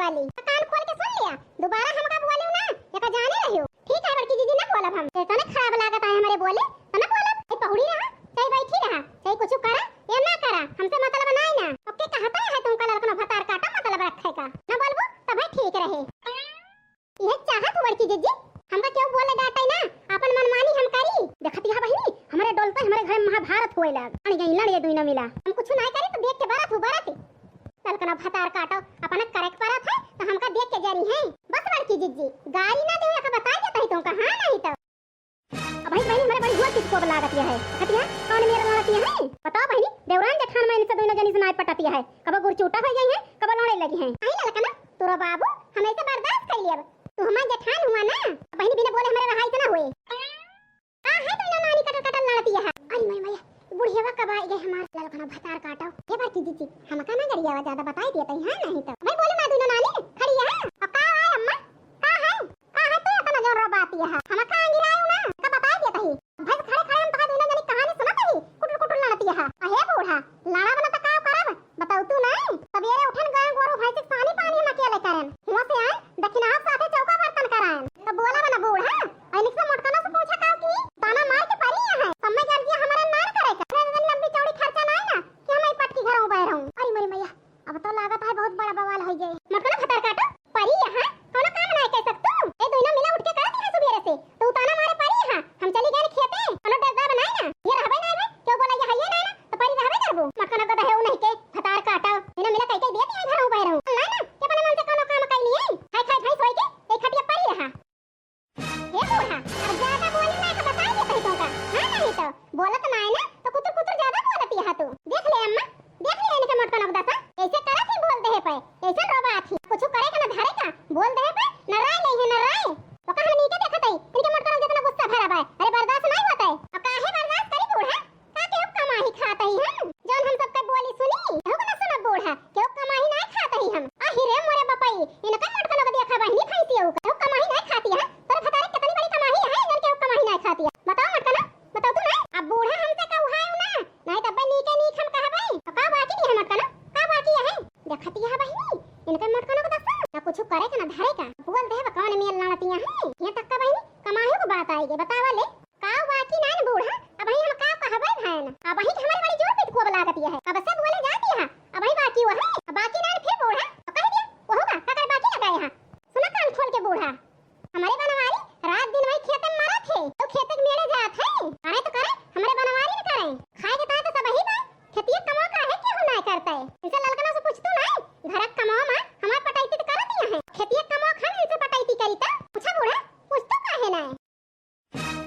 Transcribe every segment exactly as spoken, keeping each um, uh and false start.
चली, कान खोल के सुन लिया, दोबारा हमका बोलियो ना, एका जाने रहियो। ठीक है बड़की जीजी, ना बोलब हम। जे तने खराब लागत है हमरे बोले, त ना बोलब। चाहे पहुड़ी रहा, चाहे बैठी रहा, चाहे कुछ करा या ना करा, हमसे मतलब नाई ना। ओके कहता है तुमका ललकनो भतार काटा मतलब रखे का। ना बोलबू तबे ठीक रहे। यह चाहत हूँ बड़की जीजी, हमका केहू बोले डांटे ना, अपन मनमानी हम करी। देखत यह बहिनी, हमरे डोलते हमरे घर में महाभारत होए लाग। लड़ गई, लड़ गई दुइनो मिला। हम कुछ नाई करी तो देख के बरत हूँ, बरत। ललकना भतार काटो, अपना करे के परत है, तो हमका देख के जरी है। बस बड़की जीजी, गारी ना देवे, एका बताई देता ही तुमका, हाँ नहीं तो। अब भाई बहिनी, हमरे बड़ी जोर किसको लागत यह है। हटिया, कौन मेरा लागत यह है? बताओ बहिनी, देवरान जेठान में इनसे दोनों जनी से नाई पटत यह है। कबो गुरचूटा हो गई है, कबो लड़े लगी है। आई ललकना, तोरा बाबू, हम ऐसे बर्दाश्त कर लियब। तू हमार जेठान हुआ ना, बहिनी बिना बोले हमरे रहाई से ना होए। का है दोनों नानी कटल कटल लड़ती है? अरे माई माई, बुढ़ियावा कब आई गए हमार ललकना भतार काटो। हे बड़की जीजी, हमका ना गरियावा ज्यादा बताई दिया तई, हाँ नहीं तो। भाई बोले ना दोनों नानी, खड़ी है। अब का है अम्मा? का है? का है तू इतना जोर रो बात यह? हमका आंगी लायू ना, का बताई दिया तई। भाई खड़े खड़े हम तका दोनों जनी कहानी सुनत ही, कुटुर कुटुर लड़ती है। अहे बूढ़ा, लड़ा बना तो का करब? बताऊ तू नहीं? सबेरे उठन गए गोरू भैंस के सानी पानी हम अकेले करन। हुआ से आए, दखिनाव साथे चौका बर्तन कराएन। तो बोला बना बूढ़ा, ऐनिक से मोटकना से पूछा का की? ताना मार के परी है। समय जल दिया हमारा नार करे का। इतनी लंबी चौड़ी खर्चा नहीं ना कि हम ई पटकी घर उबे रहूं। अरे मेरी मैया, अब तो लागत है बहुत बड़ा बवाल हो जाए। मोटकना भतार काटो, परी यहाँ कोनो काम नहीं कर सकतू। ए दोनों मिला उठ के करत यहाँ सुबेरे से। तू ताना मारे परी यहाँ। हम चली गए खेते, कोनो डरदा बनाए ना। ये रहबे नहीं बे, क्यों बोला ये है ये नहीं ना? तो परी रहबे करबू। मोटकना गधा है उ नहीं के, भतार काटो। इन्हें मिला कह के दिया कि घर उबे रहूं। नहीं ना, के अपने मन से कोनो काम कर लिए। खाए खाए भैंस होई के, एक खटिया परी रहा। हे बूढ़ा, अब ज्यादा बोली ना तो बताई देत ही तोका। हाँ नहीं तो, बोलत ना है ना, तो कुतुर कुतुर ज्यादा बोलत यहा तू। देख ले अम्मा, देख ले इनके मोटकन अबदसा, ऐसे करत ही बोल दे है पे, ऐसे रोबा थी, कुछ करे का ना धरे का, बोल दे है पे, न राय नहीं है न राय। तो कहा नहीं के देखत है, इनके मोटकन जितना गुस्सा भरा बा, अरे बर्दाश्त नहीं होता है। अब काहे बर्दाश्त करी बूढ़ा? का केहू कमाही खात ही हम? जौन हम सबके बोली सुनी, केहू के ना सुनब बूढ़ा, केहू कमाही ना खात ही हम। आही रे मोरे बपई, इनका मोटकनो के देखा बहिनी भैंसियो के, केहू कमाही ना खाती है। तोरे भतारे कितनी बड़ी कमाही है, जौन केहू कमाही ना खाती है। बताओ मोटकनो, बताओ तू ना। अब बूढ़ा हमसे कहू है ना, नहीं तब नीके नीक हम कहबे। तो का बाकी है मोटकनो, का बाकी है? देखती है बहिनी, इनका मोटकनो के दसा, ना कुछ करे का ना धरे का। बोल दे बा कौन मेल लड़तियां हैं। ये तक का बहिनी, कमाही को बात आएगी, बतावा ले। का बाकी नान बूढ़ा, अबही हम का कहबै भैन, अबही के हमरे बड़ी जोर पिटकुआ लागत है, कब से बोले जाती है, अबही बाकी वह है, बाकी नान फिर बूढ़ा, तो कह दिया, वहू का, का कर बाकी लगाए है। सुना कान खोल के बूढ़ा, हमरे बनवारी रात दिन वही खेत में मरत है, तो खेत के मेड़े जात है, करे तो करे, हमरे बनवारी न करे, खाए के ताए तो सब ही बा, खेतिया कमा काहे केहू नाय करता है, इनसे ललकना से पूछतू नाय, घर के कमा में हमार पटैती तो करत ही है, खेतिया कमा खान इनसे पटैती करी तो, पूछा बूढ़ा, पूछतू काहे नाय।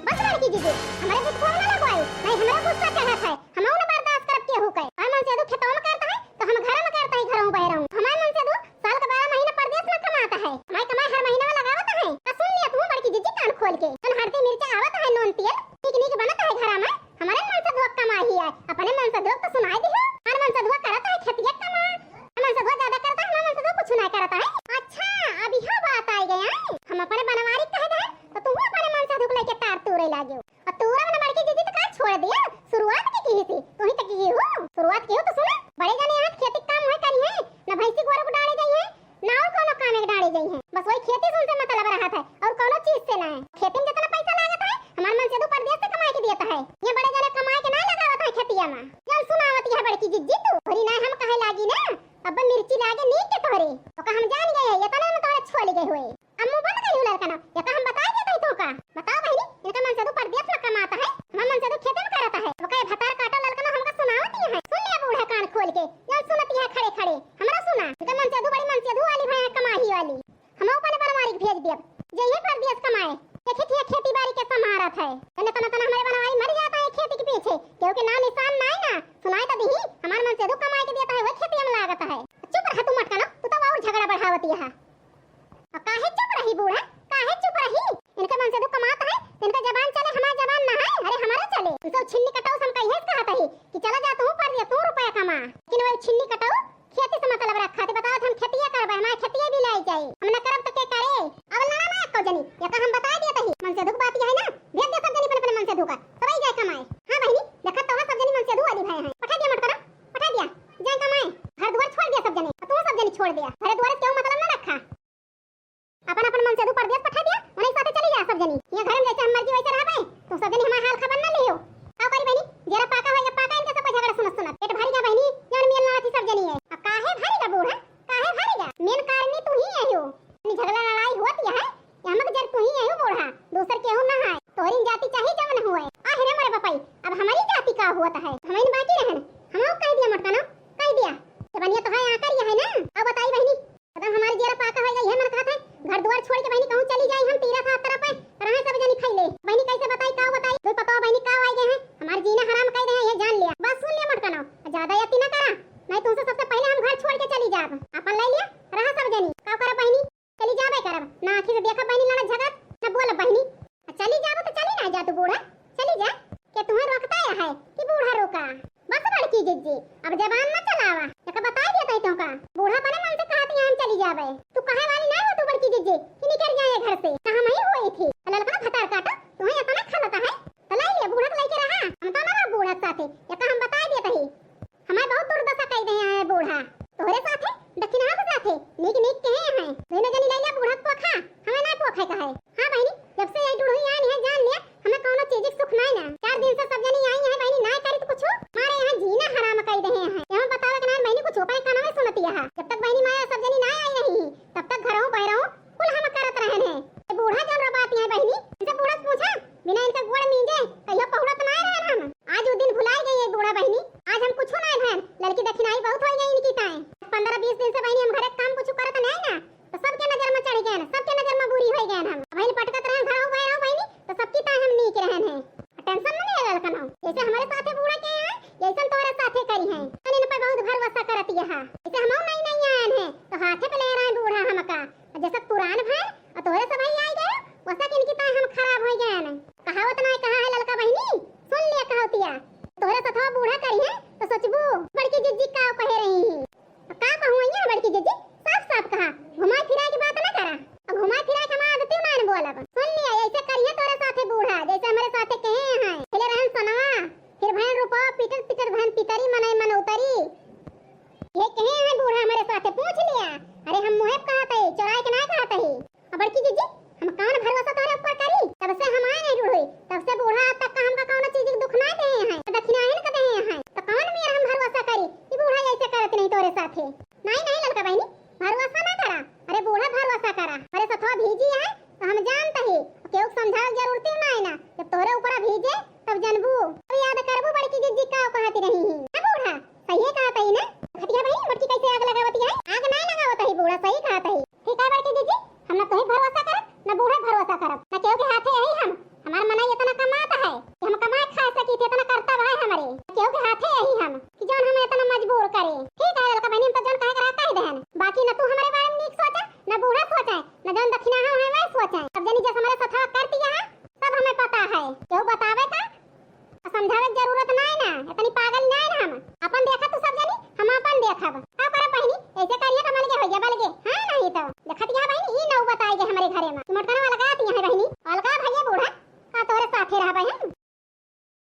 बस लड़की जीजी, हमरे बिटुआ ना लगवाई, नहीं हमरा गुस्सा चढ़त है, हमहू ना बर्दाश्त करब केहू के। हमार मनसेधू खेतवा में करता है, तो हम घर में करता है, घरों बहरों। हमार मनसेधू साल का बारह महीना परदेस में कमाता है, हमार कमाई हर महीना में लगावत है। तो सुन लिया तू बड़की जीजी कान खोल के, जौन हरदी मिर्चा आवत है, नून तेल नीक नीक बनत है घरा में, हमरे मनसेधुआ कमाई है, अपने मनसेधुआ तो सुनाई दिहो, हमार मनसेधुआ करत है खेतिया कमा, मनसेधुआ ज्यादा करता है, हमार मनसेधुआ कुछ ना करता है। अच्छा, अब यह बात आई गया, हम अपने बनवारी कह दे, तो तू अपने मनसेधुआ लेके तार तूरे लागे। और तूरा मना बड़की जीजी तो का छोड़ दिया? शुरुआत के की थी? तू ही तो की हो। शुरुआत की हो तो सुना, बड़े जाने यहाँ खेती काम हुए करी है, ना भैंसी गोरू को डाले जाई है, ना और कोनो काम एक डाले जाई है। बस वही खेती से उनसे मतलब रहा था और कोनो चीज से ना है। खेती में जितना पैसा लागत है, हमार मनसेधू परदेस से कमाए के देता है। ये बड़े जाने कमाए के ना लगावत है खेतिया में। जौन सुनावत यह बड़की जीजी तू, तोहरी ना हम कहे लागी ना, अब मिर्ची लागे नीक के तोहरे। तो का हम जान गए है, ये तने में तोहरे छोड़ गए हुए। अम्मू बन गई हूँ ललकना, ये तो हम बताई देते हैं तो का। बताओ बहिनी, इनका मनसेधू परदेस में कमाता है, हमार मनसेधू खेते में करता है। तो कहे भतार काटा ललकना हमका सुनावत ही है। सुन लिया बूढ़ा कान खोल के, जौन सुनत ही है खड़े खड़े। हमरा सुना, इनका मनसेधू बड़ी मनसेधू वाली भैया कमाही वाली। हम अपने बनवारी के भेज दियब, जे ये परदेस कमाए। देखित ही खेती बारी के संभारत है। तने तना तना हमारे बनवारी मर जाता है खेती के पीछे, क्योंकि नाम निशान ना है ना। सुनाई तो दिही, हमार मनसेधू कमाए के देता है, वही खेती में लागत है। चुप रह तू मटकना, तू तो और झगड़ा बढ़ावत यहाँ। अब काहे चुप रही बूढ़ा, काहे चुप रही? इनके मनसेधू कमात है, इनका जबान चले, हमार जबान ना है, अरे हमारा चले। इनसे छिन्नी कटाऊ से हम कहिए से कहत ही कि चला जा तू पर दिया, तू रुपया कमा। लेकिन वही छिन्नी कटाऊ खेती से मतलब रखा थे, बताओ हम खेतिया करबे, हमारे खेतिया भी लाई जाए, हम न करब तो के करे? अब लड़ा ना एको जनी, ये तो हम बता दिया तही। मनसेधू के बात ये है ना, भेज दे सब जनी अपने अपने मनसेधू का, सब आई जाए कमाए। हाँ बहिनी, देखा तो सब जनी मनसेधू वाली भय है, पठा दिया मटकना। पठा दिया, जाए कमाए। घर दुआर छोड़ दिया सब जने, तू सब जने छोड़ दिया। घर दुआर से केहू मतलब ना रखा। ना आँखी से देखा बहिनी लड़त झगड़त, ना बोला बहिनी। आ चली जाबो तो चली ना जा तू बूढ़ा, चली जा। के तुम्हें रोकता है कि बूढ़ा रोका? बस बड़की जिज्जी, अब जबान मत चलावा। एका बताई देत ही तोहका, बूढ़ा अपने मन से कहत ही हम चली जाबे। तू कहे वाली ना हो तू बड़की जिज्जी कि निकल जाए घर से, ना हम ही हुई थी। ललका भतार काटा, तुम्हें इतना खलता है, तो लाई ले बूढ़ा के लेके रहा। हम तो ना रहा बूढ़ा के साथे, एका हम बताई देत ही। हमार बहुत दुर्दशा कई दे हैं बूढ़ा। तोहरे साथे, दक्षिणा के साथे, नीक नीक कहे हैं। दोनों जनी ले ले बूढ़ा को खा, हमें ना को खाए का है। हाँ बहिनी, जब से ये डुढ़ुई आई है जान लिया, हमें कौनो चीज के सुख नाई ना। चार दिन से सब जनी आई है बहिनी, नाई करी तो कुछ, हमारे यहाँ जीना हराम कई दे हैं। यहाँ बतावे के ना बहिनी कुछ ऊपर कान में सुनती है। जब तक बहिनी माया सब जनी ना आई रही, तब तक घरों बहरों कुल हम करत रहन हैं। ये बूढ़ा जौन रबाती है बहिनी, इनसे बूढ़ा से पूछा, बिना इनका गोड़ मींजे कहियो पहुड़त ना रहन हम। आज वो दिन भुलाई गई है बूढ़ा बहिनी, आज हम कुछ ना भैन, लड़की दक्षिणाई बहुत हो गई इनकी ताए। पन्द्रह बीस दिन से बहिनी हम घरे काम कुछ करत नहीं ना, तो सबके नजर में चढ़ गए, सबके नजर में बुरी हो गए हम। अब पटकत रहन घर हो गए रहो बहिनी, तो सबकी ताए हम नीक रहन हैं। टेंशन में नहीं ललकन हो, जैसे हमारे साथे बूढ़ा के हैं, जैसन तोहरे साथे करी हैं। मैंने इन पर बहुत भरोसा करत यहाँ, जैसे हम नहीं नहीं आए हैं, तो हाथे पे ले रहे हैं बूढ़ा हमका। जैसा पुरान भैन और तोहरे सब आई गए, वैसा कि इनकी